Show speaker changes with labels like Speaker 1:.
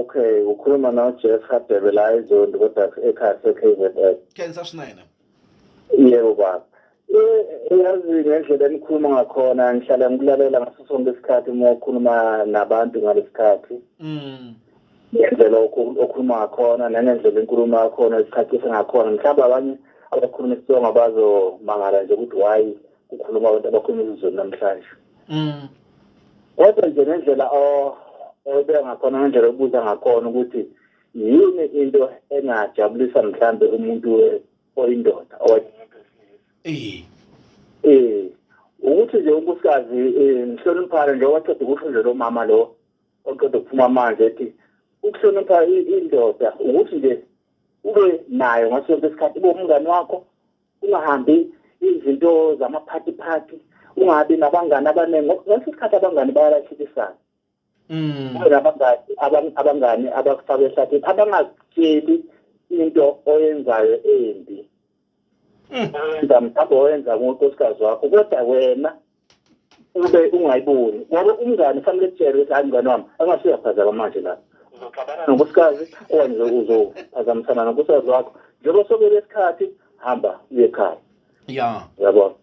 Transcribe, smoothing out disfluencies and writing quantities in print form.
Speaker 1: Okay, ukhuluma no Jeff Hadebe la eZondi kodwa ekhaya se-KZN.
Speaker 2: Khensa swinene.
Speaker 1: Yebo baba. Yazi ngendlela enikhuluma ngakhona, ngihlala ngikulalela ngaso sonke isikhathi uma ukhuluma nabantu ngalesikhathi. Ngendlela okhuluma ngakhona nangendlela inkulumo yakhona isichacisa ngakhona. Mhlawumbe abanye abakhuluma isiTsonga bazomangala nje ukuthi why kukhuluma abantu abakhuluma isiZulu namhlanje. Kodwa nje ngendlela obeka ngakhona, ngendlela obuza ngakhona ukuthi yini into engajabulisa mhlambe umuntu oyindoda okanye umuntu wesilisa. Ukuthi nje unkosikazi ngihloniphane, njengoba qeda ukusho nje lo mama lo oqeda ukuphuma manje, ethi ukuhlonipha indoda ukuthi nje ube nayo ngaso sonke isikhathi, ube umngani wakho, ungahambi izinto zamaphathi phathi, ungabi nabangani abaningi. Ngaleso sikhathi abangani bayalahlekisana. Ube nabangani, abangani abakufaka ehlathini, abangakutsheli into oyenzayo embi. Oyenza mhlawumbe oyenza ngonkosikazi wakho, kodwa wena ube ungayiboni, ngoba umngani kufanele kutshele ukuthi hayi mngani wami, angase uyaphazama manje la, uzoxabana nonkosikazi okanye uzophazamisana nonkosikazi wakho. Njengoba sokele isikhathi, hamba uye ekhaya. Yabona.